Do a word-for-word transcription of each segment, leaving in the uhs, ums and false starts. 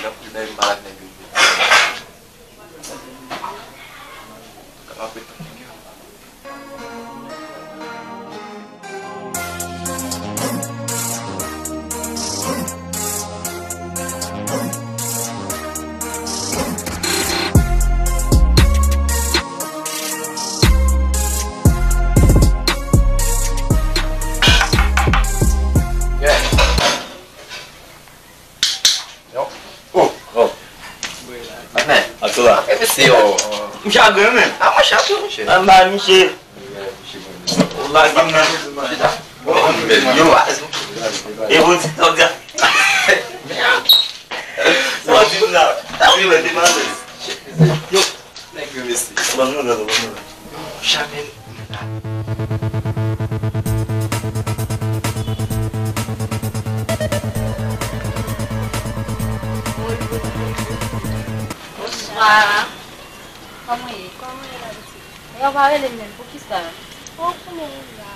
Tanpri, dayè m pa la ak nèg yo. Kòman ap ret tann nèg yo? Yeah. Yo. Oh, oh. Patnè. Atò la. E mesye yo. M chagren men. A mwen chagren, monchè. Anba, misye. Ou lage m nan. Chita. Yo, a. E bon, ti, sa w di a. Sa w di m la. Sa w di m la, te malèz. Yo. Nèg yo mesye. Ban m nouvèl, ban m nouvèl. Jamè. Bonswa. Kòman w ye? Kòman w ye la, pitit? Yo pa rele m menm, poukisa? Ou konnen m la.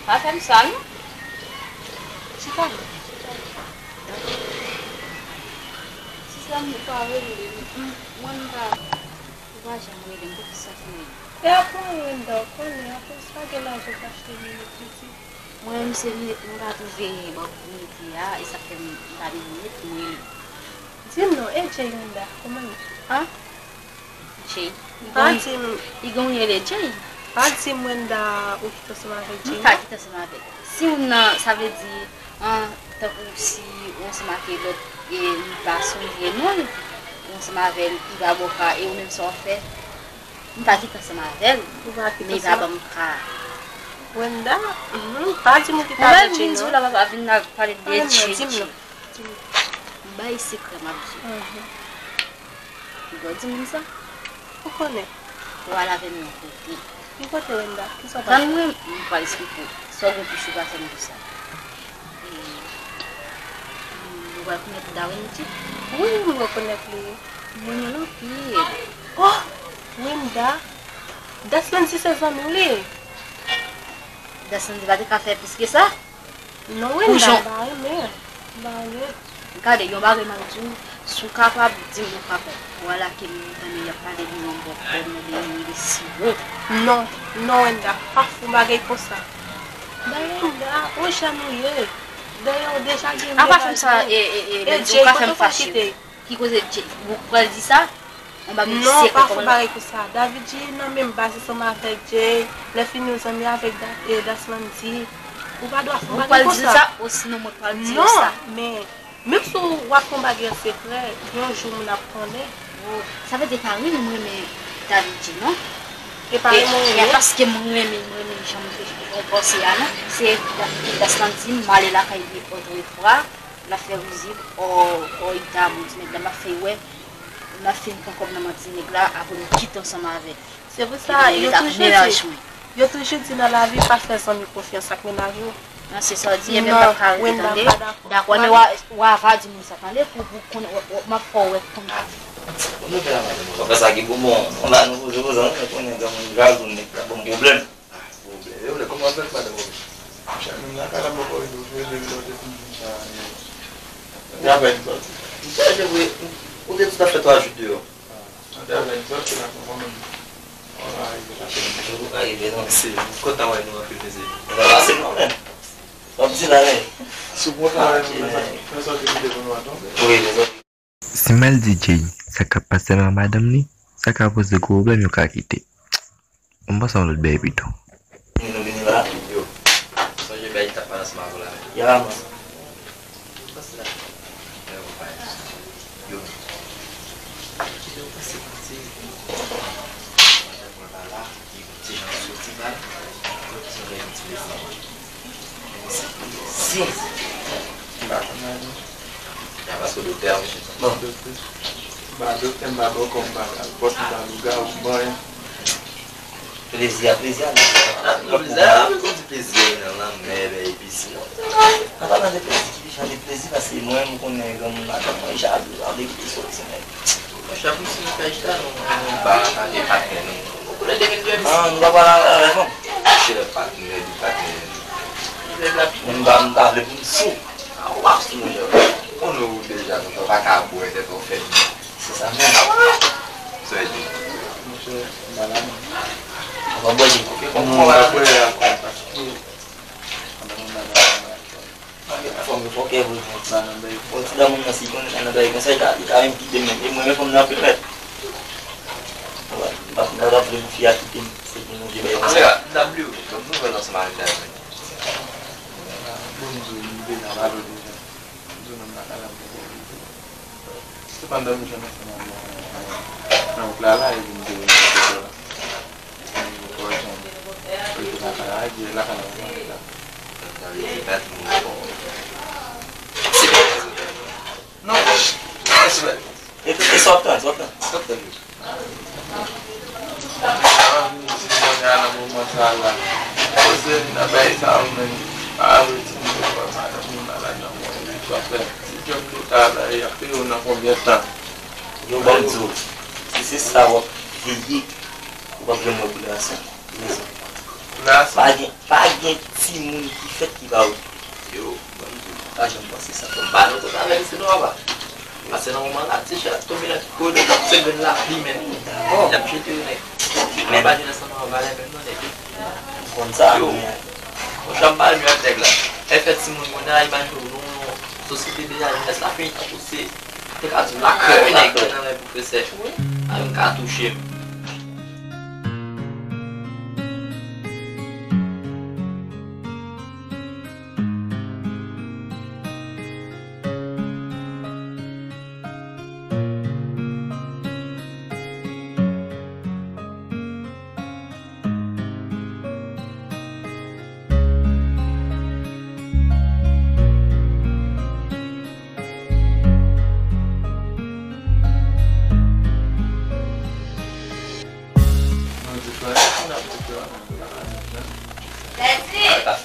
Pa fè m sa, non. Chita non. Chita non. Sista m pa rele m. Mwen m pa. Ou pa janm rele m, poukisa fè m rele? E apre Wenda, ou konnen, apre sa gen lajan pou achte linèt pitit. Mwen menm se linèt mwen pa twouve bò pou mete a, e sa k fè m pa gen linèt, mwen rele. Di m non, e Jay Wenda, kòman l ye? An? Jay. Li pa gen, di m, li gen yon rele Jay. Pa di m Wenda ou kite ansanm avèk Jay, non? M pa kite ansanm avè l. Si ou nan, sa vle di, an, tankou si ou ansanm ak lòt, e m pa sonje non, ou ansanm avè l, li pa ba w ka, e ou menm sa w ap fè? M pa kite ansanm avè l, men li pa ban m ka. Wenda, mhm, pa di m ou kite avè Jay non. Ou pa vin di w la, papa vin la pale de Jay. Di m non. Di m. M bay sekrè m ap di w. Mhm. Ou pral di moun sa? Ou konnen. Ou al avè m yon kote. Yon kote, Wenda? Kisa w pral fè? Tann mwen, m pral esplike w. Sa w gen pou sou pa fè m di sa. E, ou rekonèt Darwin, wi? Wi, m rekonèt li. M renmen l anpil. Oh! Wenda. Daslandy se zanmi w li. Daslandy pa te ka fè plis ke sa? Non, Wenda, m pa renmen. M pa renmen. Gade, yon bagay m ap di w, si w kapab, di m ou kapab. Vwala ke m tande y ap pale de yon bòkò, mande yon de siwo. Non, non, Wenda, pa fè yon bagay konsa. Dayè, Wenda, ou jan nou ye. Dayè, ou deja gen... A pa fè m sa, e, e, e, e, Jay, kote w pral kite? Ki koze Jay? Ou pral di sa? Anba mizik. Non, pa fè bagay konsa. David G nan menm baz ansanm avèk Jay. Lè fini ou zanmi avèk Da-, e, Daslandy. Ou pa dwa fè bagay konsa. Ou pral di sa, osinon mwen pral di w sa. Non, men, menm si w ap fè yon bagay an sekrè, yon jou moun ap konnen. Oh, sa vle di pa renmen m renmen David G, non? E pa renmen w renmen? E paske m renmen, m renmen jan m, m panse a, non? Se Da-, Daslandy, m ale lakay li otrefwa. L ap fè rizib, ò, ò, Ita, bon, ti nèg la, m ap fè l wè, m ap fin pran kòb nan men ti nèg la, apre m kite ansanm avè l. Se pou sa, yo toujou di, yo toujou di nan lavi, pa fè zanmi konfyans ak mennaj ou. Non, se sa w di, ebyen, m p ap ka rete tande. Dakò, men w a, w a va di moun sa, tande, pou, pou konnen, w, w, m ap fè w wè kounye a. Bon, nou fè la, madanm. Sa fè sa ki bon, bon, la, nou poze, poze, nou konnen granmoun jaloux, nèg la ban m pwoblèm. Ah, pwoblèm. Yo, lè kòman fè madanm ou? Chak moun lakay la poko rive, ou rive lè w te fin sa, e, travay li sòti. M chèche vre, ou te di l ap fè twa jou deyò. Ah, travay li sòti la, kòman menm? Ou pa rive la. Ou pa rive, non. Mesye, m kontan wè nou anpil, mesye. Sa pase non, men. W ap di la, men. Sou bon travay nou fè sa, fè sòti li te pou nou a tonbe. Wi, men sòti. Si m al di Jay sa k ap pase m ak madanm li, sa ka poze gwo pwoblèm, yo ka kite. Bon, m panse yon lòt bagay pito. Nou vini la, yo. Sonje bagay ki t ap pale ansanm avè w la, men. Ya, man. Panse la. Yo. Kite w panse, panse. Pandan mwen pa la, li ti jan soti mal, ankò ki sonje yon ti plezi. Yon ti plezi. M pa konn anyen. Ya, paske doktè a, monchè. Bon. Doktè. M pa doktè, m pa bòkò, m pa kalpòt, m pa lougawou, m pa anyen. Plezi a, plezi a, plezi a. Ah, non, plezi a, men kon di plezi a nan lanmè, epi sinon, an palan de plezi, ki pi jan de plezi, paske mwen, m konnen granmoun madanm mwen, jalou, an de ki soti, men. Monchè, pou si nou fè chita, nou, nou ba, gade patnè nou. Nou koule de mil de. Ah, nou pa pale avèk nou. Monchè, patnè, di patnè. Nèg la pi. Mwen, m pa, m ta vle pou m sou. Ah, w ap sou, monchè. Ou konn Ou deja, tonton pa ka bwè tèt ou fè. Se sa menm. Sa w di? Monchè, m pa la non. Ou pa bwè di. Ok, kòman w ap bwè a kòm paske pandan m pa la. Fò m fò kè vre. Bon, ti dan moun nan si konnen sa nan bagay konsa, li ka, li ka menm kite m menm. E mwen menm fò m nan anpil mèt. Mwen pa, mwen pa vle pou fi a kite m. Se pou nou vye bagay konsa. Ann, m ta bliye w, ban m nouvèl ansanm avèk Diamond. Bon, m di w, m deja pa vle deja. M di w non, m pa ka la. Se pandan nou jwenn ansanm avèk mwen nan wout la la, epi m te vin nan wout la. Epi m te lakay la, epi lakay la, mwen la. Sa vle di, pa di moun ankò. Se pa sa. Non, respè. E, e sa w ap tann, sa w ap tann? Sa w ap tann? Ah, mizik mwen ka nan moman sa la. Poze nan bagay sa yo menm. Pa vle di m te wè madanm mwen malad nan mwen. Epi w ap fè ti djòb nou ta la, y ap peye w nan konbyen tan? Yo, ban m di w, si se sa w ap veye, ou p ap janm wè Poulasan. Rezon. Poulasan. Pa gen, pa gen timoun ki fèt ki pa wè. Yo, ban m di w, m pa janm panse sa. Fò m pale yon kote avè l, se nòmal. Paske nan moman la, ti chè ap tonbe nan tout kote, se grenn lapli menm. Dakò. Y ap jete yo nèt. Men pa jwenn ansanm an valè menm non nèg. M konn sa, yo, men monchè, m pa jwe ak nèg la. L fè timoun kounye a, imajine w, nou, sosyete deja, jenès la fini tankou se, te ka di w lakè nèg nan men pwofesè. Wi. A, m ka touche m.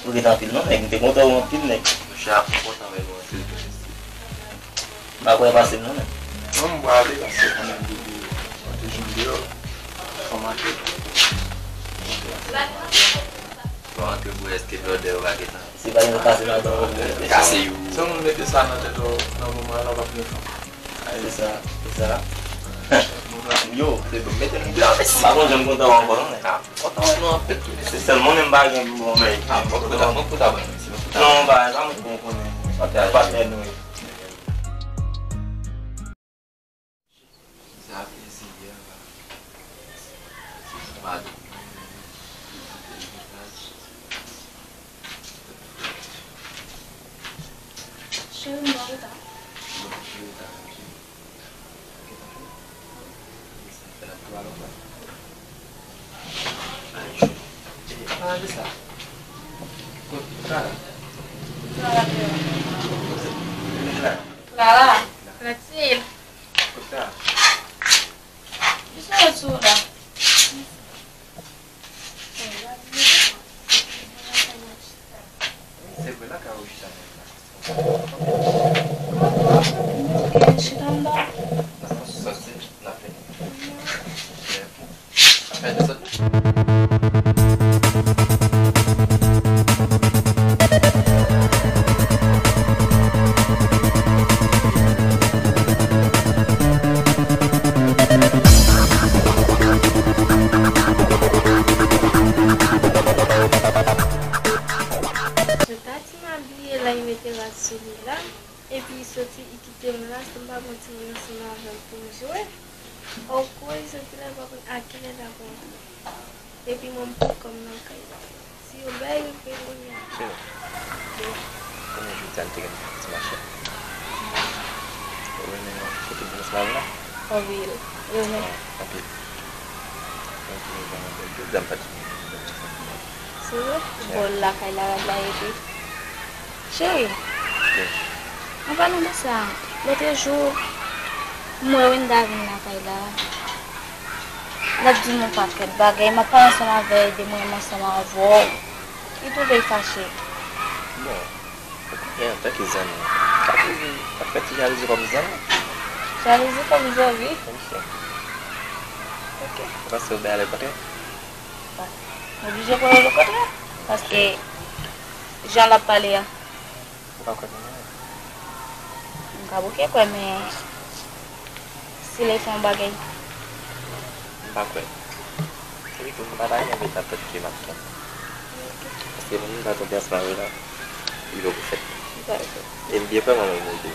Ou ret anpil non, nèg. M te kontan ou anpil, nèg. Monchè, m kontan wè nou anpil tou. M pa kwè pase m non, nèg. Non, m prale paske kanmenm depi mwen te jwenn deyò, fò m antre. Fò w antre pou èske blòdè yo pa gentan. Se pa yon pase madan ou mete. Kase yo. Se moun mete sa nan tèt ou nan moman la, w ap gen fanm. Se sa, se sa. Yo, se pou mete nou deyò, mesi. M pa konn jan m kontan ankò non, nèg. Ah, kontan wè nou anpil tou. Se sèl mwen menm m pa gen pou bon, men. Ah, mwen kontan, mwen kontan ban nou, mesi, mwen kontan. Non, pa, sa mwen konn konnen. Patnè nou ye. Sa plezi, yè, la. Se sa, pa de pwoblèm. Cheri, m ba ou ta. Bon, cheri, ta, cheri. Sa fè la twa lòt la. Ay, cheri. E, pa de sa. Kot Clara? Clara deyò. Clara. Clara. Matilde. Kòmsa? Kisa w ret sou wout la? Se vre, lakay ou chita nèt la. Chita anndan. Nan sòsi, n ap vini. Fè de sòt. Sou ta ti mabliye la, li mete rad sou li la. Epi li soti, li kite m la, si m pa gon timoun ansanm avè l pou m jwe. Ou kwè li soti la, li pa konn a kilè l ap rantre. Epi mwen, m pran kò m nan kay la. Si yo bay, yo fè kounye a. Cheri, konnen jodi a n te gen ti mache. Ou renmen foto de Miss Marina? Anpil. Ou renmen? Anpil. Anpil, vrèman bèl. Jodi a m pa t. Se vre? Bò lakay la, rad la rete. Cheri, ann pale de sa. Lòt jou, m wè Wenda vin lakay la. L ap di m yon pakèt bagay. M ap pale ansanm avè l de mwen menm ansanm avè w. Li twouve l fache. Bon, ou konnen, antanke zanmi, pa toujou, pa fè ti jalouzi kòm zanmi. Jalouzi kòm zanmi? Wi, cheri. Ok. Ou panse ou bay lekontrè? Bon, m oblije kwè lekontrè. Paske, jan l ap pale a. Ou pa kwè nan mwen? M ka bouke kwè, men si l fè yon bagay. M pa kwè. Epi tou, m pa ta renmen vin nan tèt ke m ap fè. Paske moun m pa twonpe ansanm avè l la, li poko fèt. Dakò. E m byen kwè manman m ouvri.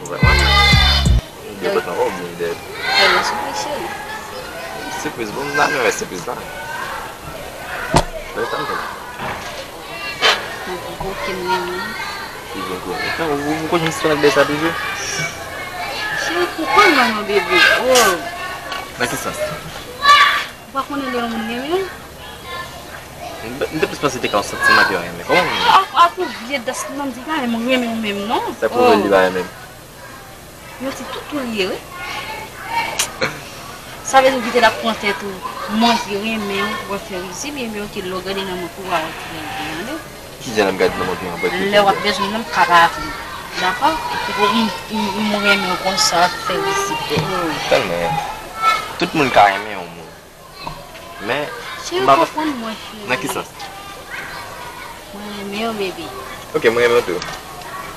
Ou wè mwen? M depoze ankò oubyen m dèyè? Fè yon sipriz, cheri. Sipriz? Bon, m ta renmen wè sipriz la. Lè sa m fè. Yon gwo ke m renmen. Ki gwo ke w renmen? Ou, ou, ou konnen si w ap bèl sa toujou? Cheri, ou konn mwen, non, bebe. Oh. Nan ki sans? Ou pa konnen lè yon moun renmen w? M te, m te plis panse te ka yon santiman ke yon renmen. Kòman w renmen? Ak, ak yon vye dans nan m di pa renmen w, renmen w menm non. Sa pwouve l li pa renmen m. Yon ti toutou li ye, wi. Sa vle di ou kite l ap pran tèt ou, mwen ki renmen w, pou w ap fè vizib, ebyen oke, lè w gade nan mwen pou w a wè ki renmen w, tande. Ki jan lè m gade nan mwen pou w a wè ki renmen w? Lè w ap bezwen m nan, m ka pa avle w. Dakò? Ou, ou, ou, ou renmen w konsa, w ap fè vizib. Hmm, tèlman. Tout moun ka renmen yon moun. Men, cheri, m pa konprann mwen, cheri. Nan ki sans? Mwen renmen w, bebe. Ok, mwen renmen w tou.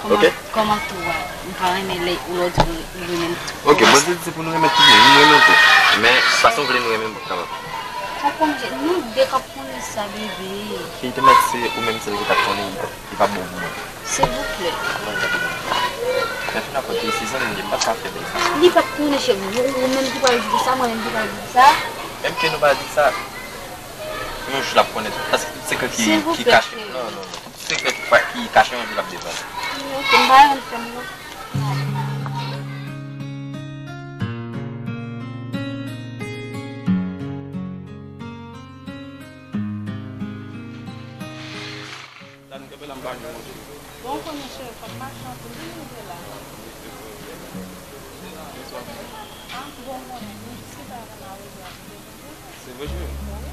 Kòman, ok? Kòman tou a? M pa renmen lè ou lè w di ou renmen m tou. Ok, bon, se, se pou nou renmen tout moun. M renmen w tou. Men, fason w vle nou renmen m, m p ap kapab. Konprann, nou de k ap konnen sa, bebe. Ki te mèt se ou menm sèl ki t ap konnen. Li pa bon pou mwen. Silvouplè. Mwen, mwen, mwen. Mwen fin aprann ke se zanmi m ye, m pa t ka fè bagay sa. Li pa t konnen, cheri. Ou, ou menm ki pral di sa, mwen menm ki pral di sa. Menm ke nou pa di sa, yon jou l ap konnen tout. Paske tout sekrè ki, ki kache. Silvouplè, cheri. Non, non, non. Tout sekrè ki pa, ki kache, yon jou l ap devwale. Ok, m pa renmen fè m non. Dam, kenbe la, m pa jwe manje. Bon, konnen cheri, fòk mache anpil, wi, rive la. Ah, bon, konnen, nou diskite avan n a rive a. Se vre, cheri? Wi.